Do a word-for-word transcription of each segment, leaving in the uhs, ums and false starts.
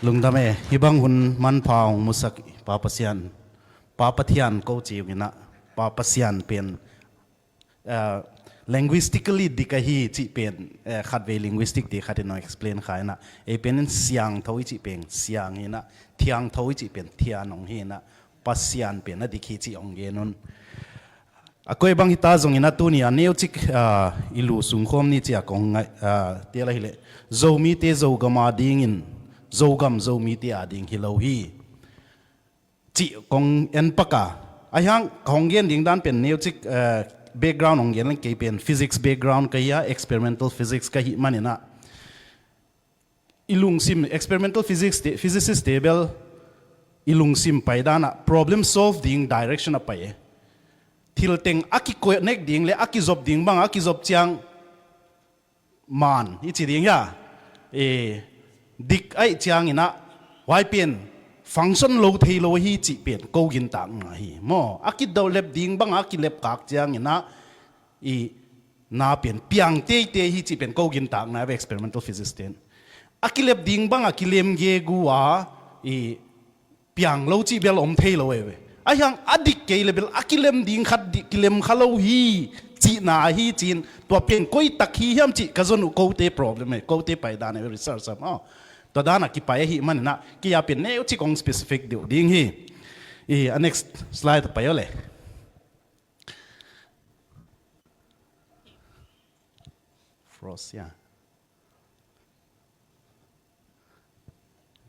Lungdam e, hih bang hun manpha hong musak Pa Pasian, Pa Pathian ko ci ung inah, Pa Pasian pen, ah, linguistically dik ahi cih pen, eh, khatvei linguistic te khat in hong explain kha inah, ei pen in siangtho i cih pen siang hi inah, thiangtho i cih pen thiang hong hi inah, Pasian pen a dik hi cih hong gen un. A koi bang hita zongin a tuni a neucik, ah, i lu sungkhawm ni ci a kong ngai, ah, tel ahileh, Zomite Zogam a dingin, Zogam Zomite a ding hi lo hi. Cih kong en pak a. Ahi hang ka hong gen ding dan pen neucik, ah, background hong gen leng kei pen physics background ka hi a, experimental physics ka hih man inah. I lungsim, experimental physics te, physicist te bel i lungsim pai dan ah problem solve ding direction a pai e. Thil teng a kiconnect ding le a kizop ding bang a kizop ciang man i ci ding hia. E, dik ahih ciang inah huai pen function lo thei lo hi cih pen ko gintakna hi. Maw, a kidoh lep ding bang a kilep kak ciang inah i na pen piang teitei hi cih pen ko gintakna ve experimental physics ten. A kilep ding bang a kilem gegu a i piang lo cih bel om thei lo e ve. Ahi hang a dik kei le bel a kilem ding khat di, kilem kha lo hi cihna ahi cin tua pen koi tak hi hiam cih ka zon uh kote problem e, kote pai dan e ve research am. Aw. Tua dan a kipai ahi man inah kei a pen neucik kong specific deuh ding hi. I, a next slide pai aw le. Frost, yeah.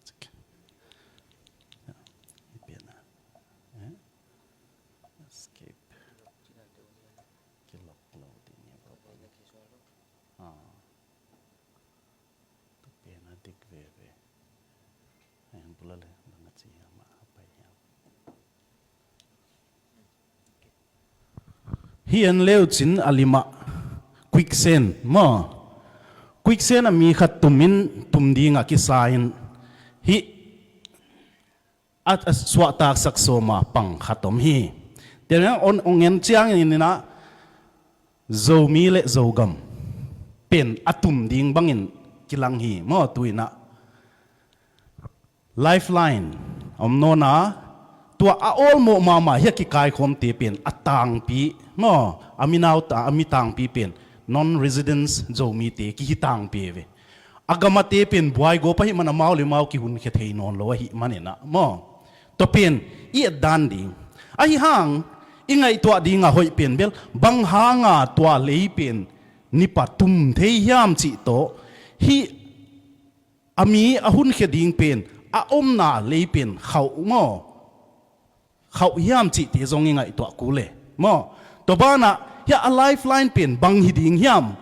It's okay. Yeah. Hih pen ah. Eh? Escape. Kilock lo ding hi problem. Ah. Tua pen a dik veve. Ayan pula le, bang a ci hiam a pai hiam. Hih en leucin a limah quicksand maw, quicksand a mi khat tumin tum dingah kisa in hih a, a suahtaksak sawma pang khat om hi. Tua hong en ciangin inah Zomi le Zogam pen a tum ding bangin kilang hi maw, tu inah lifeline om nawn a, tua a awlmawh mahmah hi a kikaikhawmte pen a tangpi maw, a mi nau ta, a mi tangpi pen non-residence Zomite kihi tangpi ve. A gamate pen buaigawp ahih man amau le mau kihunkhia thei nawn lo ahih man inah maw, tua pen i et dan ding. Ahi hang i ngaihtuah ding a hoih pen bel bang hanga tua lei pen nipa tum thei hiam cih tawh hih a mi a hunkhia ding pen a omna lei pen khauh maw, khauh hiam cihte zong i ngaihtuah kul e maw. Tua banah hiah a lifeline pen bang hi ding hiam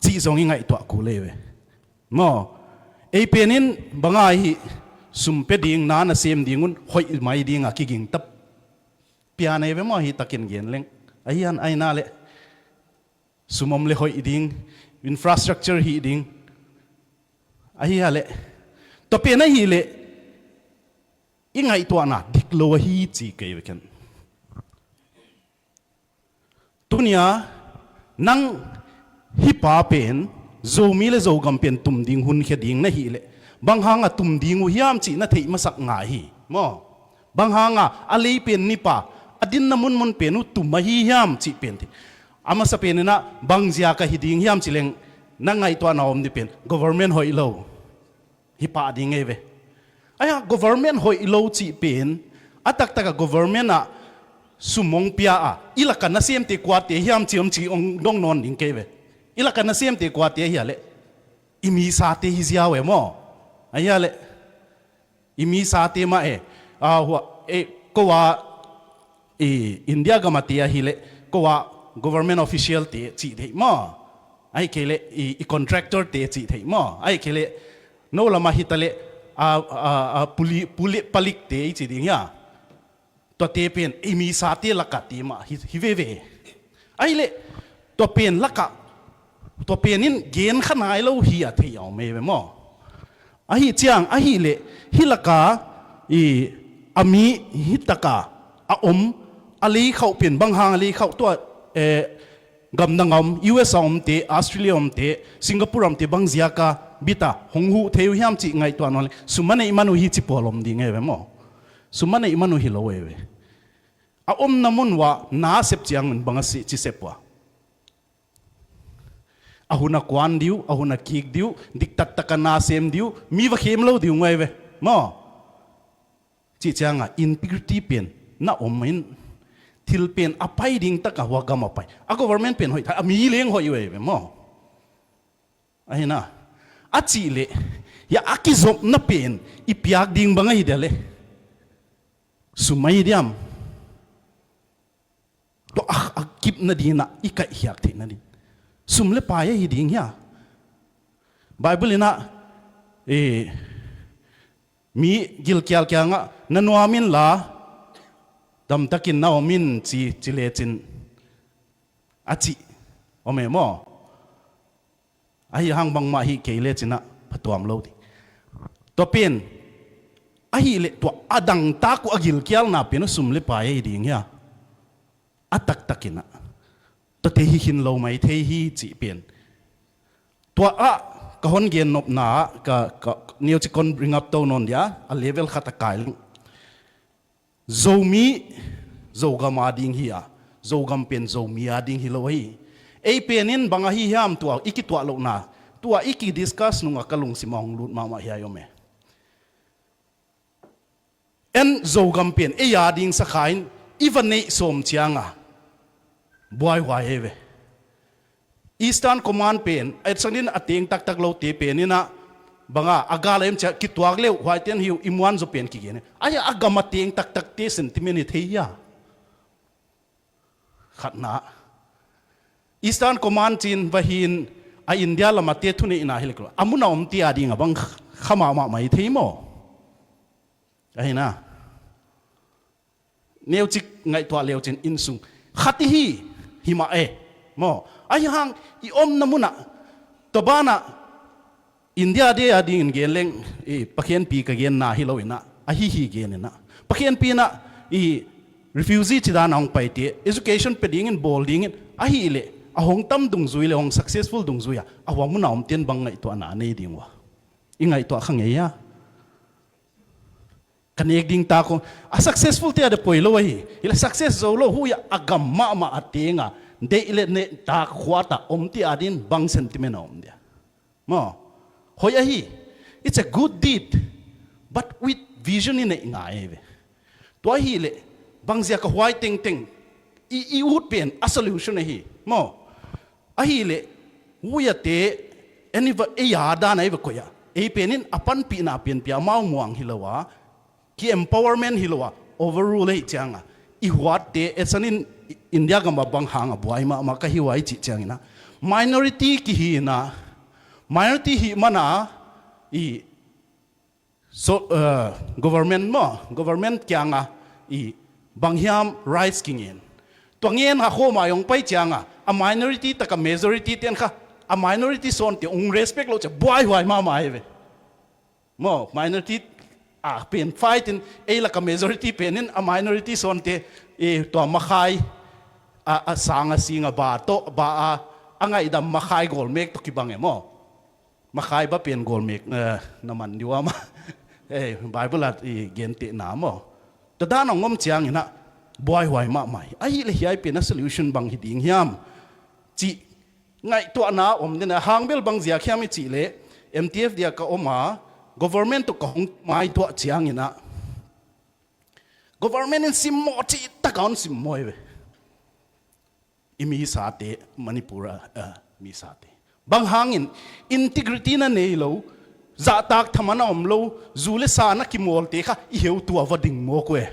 cih zong i ngaihtuah kul e ve maw. Ei pen in bang a hih sum pia ding na nasem ding un hoih mai ding a kiging ta pian ei ve maw, hih takin gen leng. Ahi hang aina le sum om le hoih ding, infrastructure hih ding. Ahi a leh tua pen ahih leh i ngaihtuahna dik lo ahi ci kei ve ken. Tunia nang hih pa pen Zomi le Zogam pen tum ding hunkhia ding na hih leh bang hanga tum ding uh hiam cih na theih masak ngai hi maw. Bang hanga a lei pen nipa a dinna munmun pen uh tum ahi hiam cih pen thei. A masa pen inah bang ziaka hi ding hiam ci leng na ngaihtuahna om ding pen government hoih lo hi pah ding ei ve. Ahi a government hoih lo cih pen a taktaka government ah sum hong pia a i laka nasemte kuate hiam ci om ci hong dong nawn ding kei ve. I laka nasemte kuate ahi a leh i misate hi ziau e maw. Ahi a leh i misate mah e, a, hua, e, ko a i India gama te ahi leh ko a government official te cih theih maw. Ahi kei leh i, i contractor te cih theih maw. Ahi kei leh no lama hita leh a, a, a, puli, puli, palik te i ci ding hia. Tuate pen i misate laka te mah hi, hi veve. Ahi leh tua pen laka tua pen in gen kha nai lo hi a thei a om ei ve maw. Ahi ciang ahih leh hih laka i a mi hih taka a om a lei khauh pen bang hang a lei khauh tua, eh, gamdang a om, U S a omte, Australia omte, Singapore omte bang ziaka bita hong huh thei uh hiam cih ngaihtuah nawn leng, sum a neih man uh hi ci pawl om ding ei ve maw. Sum a neih man uh hi lo ei ve. A omna mun uah na sep ciangun bang a si ci sep uh a, a hun a kuan dih uh, a hun a kik dih uh, diktattaka na sem dih uh, mi va khem lo dih uh ngai ve maw. Cih cianga integrity pen na om in, thil pen a pai ding taka hua gam a pai, a government pen hoih thei, a mi leng hoih uh ei ve maw. Ahi na, a cih leh, hia a kizopna pen i piak ding bang ahi dia le, sum ahi diam? Tua a, a kipna dinah i kaihkhiak theihna din sum le pai ahi ding hia? Bible inah, eh, mi gilkial kiangah na nuam inla damtakin na om in ci, ci lecin a cih om e maw. Ahi hang bangmah hih kei le cinah phatuam lo ding. Tua pen ahih leh tua a dangtak uh a gilkialna pen uh sum le pai ahi ding hia? A taktakinah tuate hi khin lo mai thei hi cih pen. Tua ah ka hon gen nopna ah ka, ka neuci kon bring up to nawn dia, a level khat a kai leng. Zomi Zogam a ding hi a, Zogam pen Zomi a ding hi lo ahi. Ei pen in bang ahi hiam tua i kituah lohna, tua i kidiscuss nungah ka lungsim a hong lut mahmah hiai om e. En Zogam pen ei a ding sakha in i va neih sawm cianga buaihuai ei ve. Eastern Command pen, a etsak din a teng taktak lote pen inah banga a gal a em cia kituak leuh huaiten hi uh i muan zaw pen kigen e. Aia a gam a teng taktakte sentiment hi thei hia? Khatna, Eastern Command cin vahin a India lamate thuneihna hi lek lo, a mun a omte a ding a bang kha mahmah mai thei maw? Ahi na, neucik ngaihtuah leucin innsung khat i hi, hi mah e maw. Ahi hang i omna munah, tua banah India de a dingin gen leng, i Pakhianpi ka genna hi lo inah, ahi hi gen inah. Pakhianpi inah i refugee cidana hong paite education pe dingin bawl dingin, ahih leh a hong tam dungzui le hong successful dungzui a, a hua muna omten bang ngaihtuahna a nei ding ua? I ngaihtuah kha ngei a. Ka nek ding ta kong a successful te a de poi lo ahi. Hi le success zo lo, hui a gam mahmah a tenga deih le neh ta khuata omte a din bang sentiment a om dia? Maw, hoih ahi. It's a good deed, but with vision i neih ngai ve. Tua ahih leh bangzia ka huai tengteng i, i ut pen a solution ahi. Maw, ahih leh huiate en i va, ei a dan a i va koih a, ei pen in a panpihna pianpia amau muang hi lo a, ki empowerment hi lo a, overrule ahi cianga i huatte, etsan in India gam a bang hanga buai mahmah ka hi ua i cih ciangina, minority kihi ina, minority hih mana i so, eh, government maw, government kianga i bang hiam rights kingen. Tua ngen ha khoma i hong pai cianga a minority taka majority ten kha, a minority sawnte hong respect lo cia buaihuai mahmah hi ve. Maw, minority a pen fight in, ei laka majority pen in a minority sawnte, eh, tua makhai a, a sanga singa ba tawh ba a, a ngaihdam makhai gawlmek tawh kibang e maw. Makhai ba pen gawlmek, eh, na man diu a maw. Eh, Bible a i gentehna maw. Tua dan a ngom ciangina buaihuai mahmah hi. Ahih leh hiai pen a solution bang hi ding hiam cih ngaihtuahna om dena, hangbel bang ziak hiam i cih leh M T F dia ka om a, government tawh ka hong maituah ciangina government in simmawh cih taka hon simmawh hi ve. I misate, Manipur a, a misate. Bang hangin integrity na nei lo, zahtak thaman a om lo, zu le sa na kimawlte kha i heutu a va ding mawk uh e.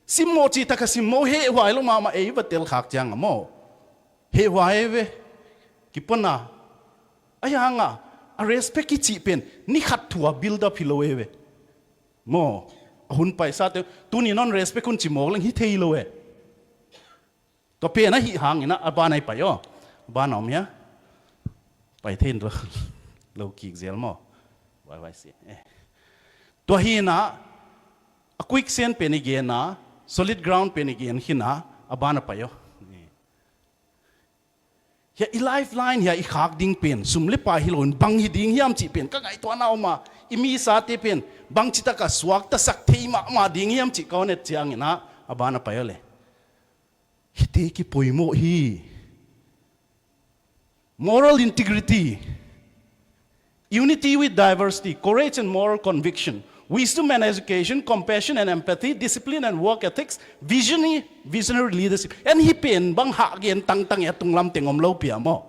Simmawh cih taka simmawh, hehhuai lo mahmah ei va tel khak cianga maw. Hehhuai ei ve. Kipona. Ahi hanga a respect i cih pen ni khat thu a build up hi lo ei ve. Maw, a hun paisate, tuni non respect hun ci mawk leng hi thei lo e. Tua pen ahi hangina a bana i pai aw. A bana om hia? Pai thei in lo, lo kik zel maw. Vai, vai si. Eh. Tua hina, a quicksand pen i gena, solid ground pen i gen hina, a bana pai aw. Eh. Hia i lifeline hia i khak ding pen sum le pai hi loin bang hi ding hiam cih pen ka ngaihtuahna om a, i misate pen bangci taka suaktasak thei mahmah ding hiam cih ka hon et ciangin ah a ban a pai aw le. Hihte kipoimawh hi. Moral integrity, unity with diversity, courage and moral conviction, wisdom and education, compassion and empathy, discipline and work ethics, visionary, visionary leadership. En hih pen bang hah gen tangtang e, a tunglam teng om lo pia maw?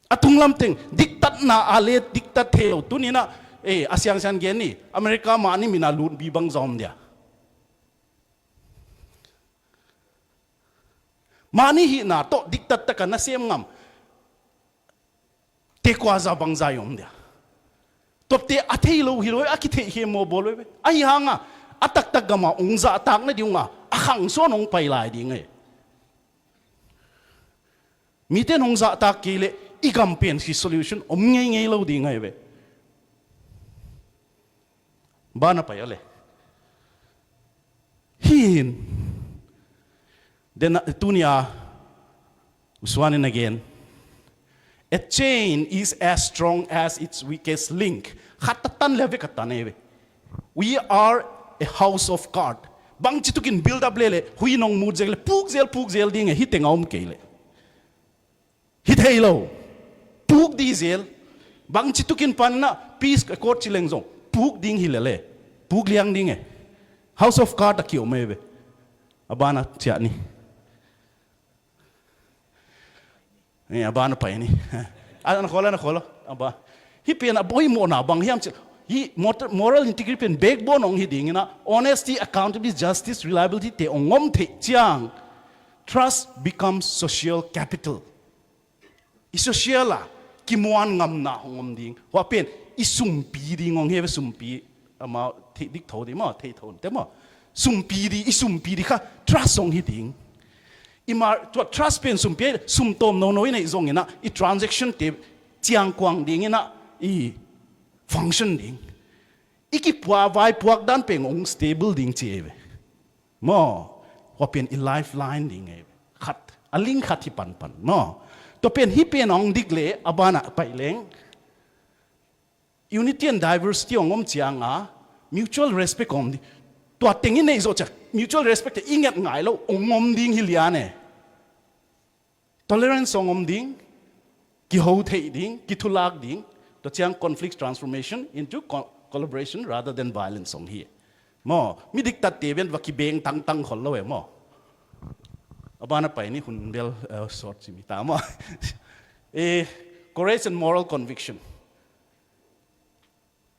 A tunglam teng diktatna a le diktat thei lo. Tuninah eh, a siangsiang gen ni, America mahni mina lutbi bang za om dia? Mahni hihna tawh diktat taka nasem ngam tekua za bangza i om dia? Tuate a thei lo hi lo, a kitheih hi maw bawl ve. Ahi hanga a taktak gama ong zahtak na ding unga a khangsuan ong pai lai ding e. Mite nong zahtak kei leh i gam pen hi solution om ngeingei lo ding ahi ve. Bana pai a le. Hin. Den tunia usuanin again. A chain is as strong as its weakest link. Khat a tan le vek a tan ahi ve. We are a house of card. Bangci tukin build up lele, hui nong mut zel le, puk zel, puk zel ding e, hi teng a om kei le. Hi thei lo. Puk di zel. Bangci tukin panna, peace accord ci leng zong puk ding hi lele. Puk liang ding e. House of card a ki om e ve. A bana ciah ni. Eh, a ban a pai ni. A na khol, a na khol. A ba. Hi pen a boimawhna bang hiam ci. Hi mot-, moral integrity pen backbone ong hi dingina, honesty, accountability, justice, reliability te ong om thei ciang, trust becomes social capital. I social a kimuan ngamna ong om ding. Hua pen i sumpi ding ong hi ve, sumpi. Ama thei dik tho ding maw, thei tho te maw. Sumpi di, i sumpi di kha trust ong hi ding. I mar tua trust pen sumpi, sum tawm nono i neih zongina, i transaction te ciangkuang dingina, i function ding. I kipua vaipuak dan pen ong stable ding ci ei ve. Maw, hua pen i lifeline ding ei ve. Khat, a link khat hi panpan. Maw, tua pen hi pen ong dik le, a bana pai leng. Unity and diversity ong om cianga, mutual respect ong om ding. Tua tengin nei zo ciak, mutual respect te i nget ngai lo, ong om ding hi lian e. Tolerance ong om ding, kiho thei ding, kithulak ding, tua ciang conflict transformation into co-, collaboration rather than violence ong hi. Maw, mi diktat te ven va kibeng tangtang khol lo e maw. A bana pai ni hun bel, eh, sort ci mi ta maw. Eh, courage and moral conviction.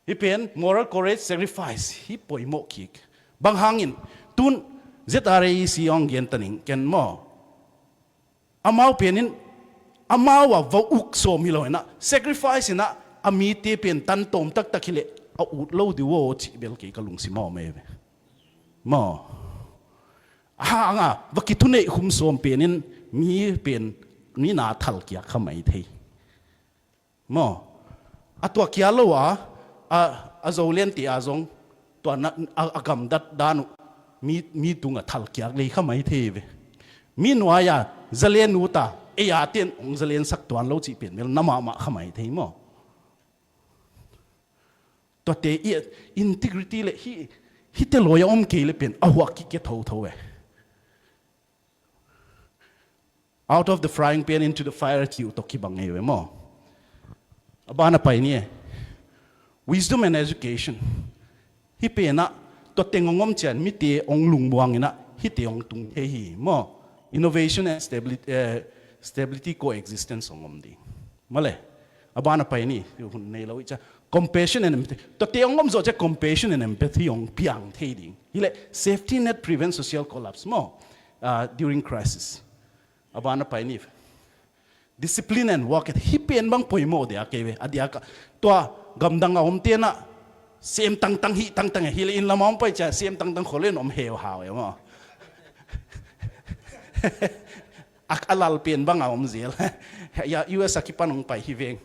Hi pen, moral courage, sacrifice, hi poimawh kik. Bang hangin, tun Z R A E C ong gen taning, ken maw. Amau penin, amau a va uk sawm hi lo ina, sacrifice ina, a mite pen tan tawm taktak hi le, a ut lo di wo ci bel kei ka lungsim a om e ve. Maw. A hanga, va kithuneih khum sawm penin, mi pen, mi na thal kiak kha mai thei. Maw, a tua kia lo a, a, a zo lian ti a zong, tua na, a, a gamdat dan uh, mi, mi tung a thal kiak lei kha mai thei ve. Mi nuai a, zalen ut a, ei a ten ong zalen sak tuan lo cih pen mel na mahmah kha mai thei maw. Tuate i integrity le hi, hite loi a om kei le pen, a huak kik kia thotho e. Out of the frying pan into the fire kiu to kibang ei ve maw. A bana pai ni e. Wisdom and education. Hi pena, tua teng ong om cian, mite ong lungmuang ina, hite ong tung thei hi maw. Innovation and stability, eh, stability coexistence ong om ding. Male, a bana pai ni, hun nei lo i cia. Compassion and empathy. Tua te ong om zo cia compassion and empathy ong piang thei ding. Hi le, safety net prevents social collapse maw, ah, during crisis. A bana pai ni. Discipline and work ethic. Hi pen bang poimawh dia kei ve. A dia ka. Tua gamdang a om tena. Sem tangtang hi tangtang hi le in lama om pai cia. Sem tangtang khol in om heu hau e maw. Ak a lal pen bang a om zel. Ya U S a kipan ong pai hi veng.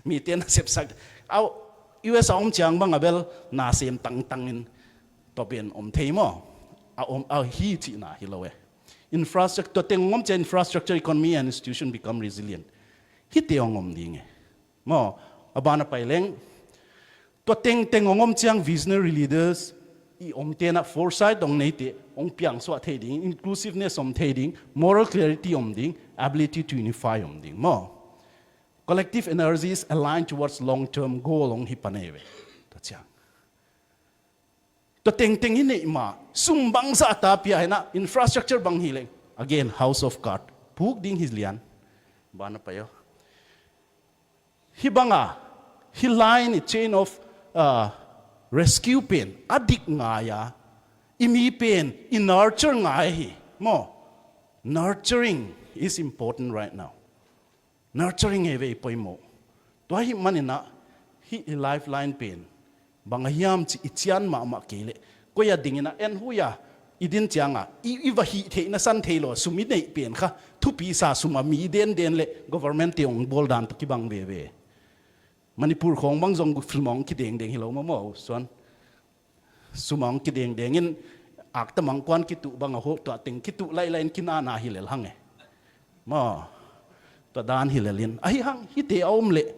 Mi ten a sepsak. Au U S a om ciang bang a bel na sem tangtang in. Tua pen om thei maw. A om a hi cihna hi lo e. Infrastructure, tua teng hong om ciang infrastructure, economy and institution become resilient. Hihte hong om ding e. Maw, a ban a pai leng. Tua tengteng hong om ciang visionary leaders i omte na foresight hong neite hong piangsuah thei ding, inclusiveness om thei ding, moral clarity om ding, ability to unify om ding. Maw, collective energies aligned towards long-term goal hong hi pan ei ve. Tua ciang. Tua tengteng hi neih mah, sum bangzah ta pia hi na, infrastructure bang hi leng. Again, house of card. Puk ding hi lian. Ban a pai aw. Hih banga, hih line i chain of, uh, rescue pen a dik ngai a, i mi pen i nurture ngai hi. Maw, nurturing is important right now. Nurturing hi ve i poimawh. Tua hih manin ah, hih i lifeline pen bang a hiam ci i cian mahmah kei leh, koi a dingin ah en hui a, i din ciangah i, i va hih theih na san thei lo a sum i neih pen kha, thupi sa sum a mi denden le government te hong bawl dan tawh kibang veve. Manipur khawng bang zong sum a hong kidengdeng hi lo maw maw, Suan. Sum a hong kidengdeng in, akta mangkuan kituh bang a ho, tua teng kituh laihlai in kinana hi lel hang e. Maw, tua dan hi lel in. Ahi hang, hihte a om leh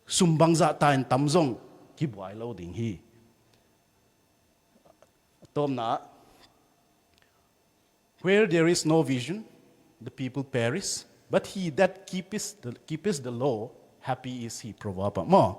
sum bangzah ta in tam zong kibuai lo ding hi. A tawpna ah, "Where there is no vision, the people perish, but he that keepeth the, keepeth the law, happy is he." Proverb ah. Maw,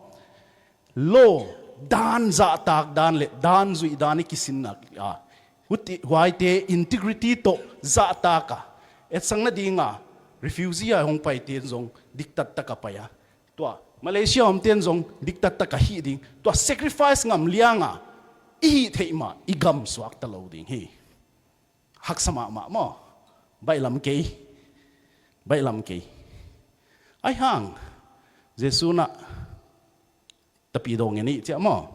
law, dan zahtak dan le dan zuih dan i kisinna ah, huti, huaite integrity tawh zahtak a, etsakna dinga refugee a hong paite zong diktattak a pai a, tua Malaysia omten zong diktattak a hih ding. Tua sacrifice ngam lianga i hih theih mah i gam suakta lo ding hi. Haksa mahmah maw? Baihlam kei. Baihlam kei. Ahi hang, Jesu na tapidaw ngen ih ciah maw?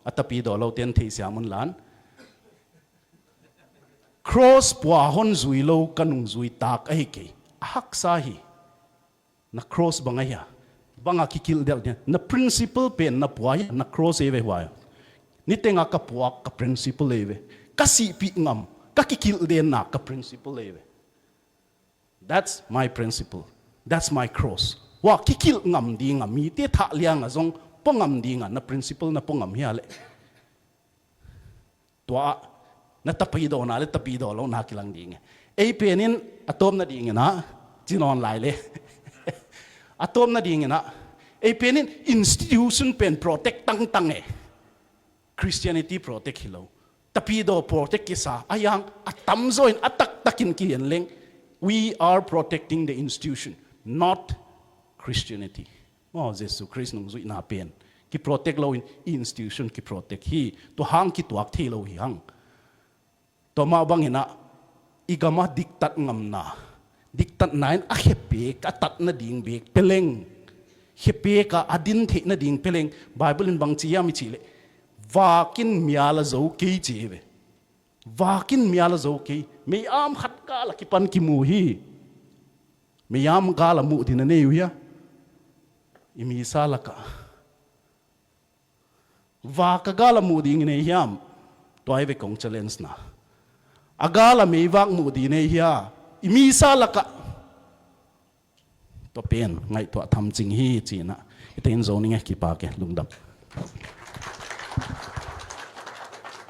A tapidaw lote in theisiam un lan. Cross pua hon zui lo ka nungzui tak ahi kei. A haksa hi. Na cross bang ahi a, bang a kikilh delh ding, na principle pen na pua hi a, na cross ei ve huai. Nitenga ka puak ka principle ei ve. Ka sihpih ngam, ka kikilh denna ka principle ei ve. That's my principle. That's my cross. Hua kikilh ngam dinga, mite thah lianga zong pua ngam dinga na principle na pua ngam hi a leh. Tua ah na tapidawna le tapidaw lona kilang ding e. Ei penin a tawpna dingin ah, ci nawn lai le. A tawpna dingin ah, ei penin institution pen protect tangtang e. Christianity protect hi lo. Tapidaw protect kisa, ahi hang a tamzaw in a taktakin kihen leng. We are protecting the institution, not Christianity. Maw, Jesu Khrist nungzuihna pen kiprotect loin i institution kiprotect hi. Tua hang kituak thei lo hi hang. Tua mah bangin ah i gamah diktat ngamna, diktatna in a khepek a tat nading bek pia leng, khepek a a din theih nading pia leng, Bible in bangci hiam i cih leh, vakin mial a zo kei ci hi ve. Vakin mial a zo kei. Mei-am khat gal a kipan kimu hi. Mei-am gal a muh ding na nei uh hia? I misa lakah. Vak a gal a muh ding i nei hiam? Tua hi ve kong challenge na. A gal a meivak muh ding i nei hia? I misa lakah. Tua pen ngaihtuah tham cing hi ci-in ah. Hihte in zo ning e, kipak e, lungdam.